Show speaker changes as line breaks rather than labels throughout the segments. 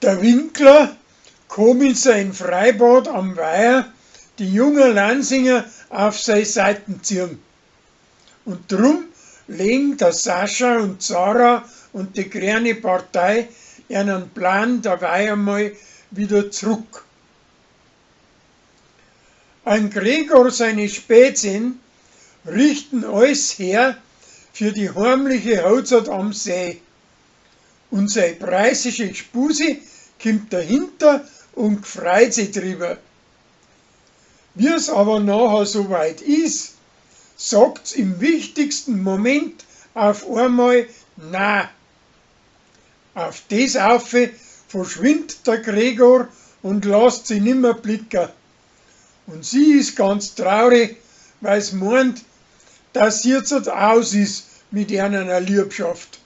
Der Winkler kann mit sein Freibad am Weiher die jungen Lansinger auf sei Seiten ziehen. Und drum legen der Sascha und Sarah und die Grüne Partei ihren Plan dabei einmal wieder zurück. Ein Gregor seine Spätzchen richten alles her für die heimliche Hochzeit am See. Und sei preußische Spusi kommt dahinter und freut sich drüber. Wie's aber nachher soweit ist, sagt's im wichtigsten Moment auf einmal na. Auf das aufe verschwindet der Gregor und lasst sie nimmer blicken. Und sie ist ganz traurig, weil's meint, dass sie jetzt aus ist mit einer Liebschaft.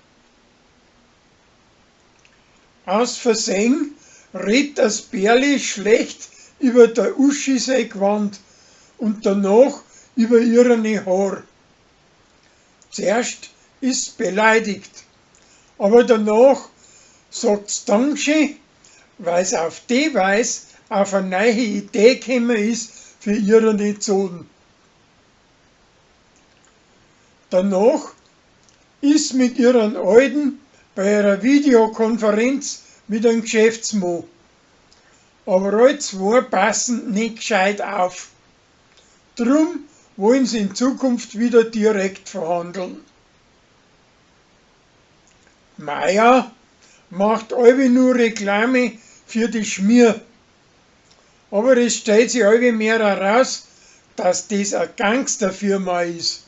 Aus Versehen redet das Bärli schlecht über der Uschi sei Gewand und danach über ihrene Haar. Zuerst ist's beleidigt, aber danach sagt's Dankeschön, weil's auf die Weise auf eine neue Idee gekommen ist für ihren Zonen. Danach ist mit ihren Alten bei einer Videokonferenz mit einem Geschäftsmann. Aber alle zwei passen nicht gescheit auf. Drum wollen sie in Zukunft wieder direkt verhandeln. Meier macht allweil nur Reklame für die Schmier. Aber es stellt sich allweil mehr heraus, dass das eine Gangsterfirma ist.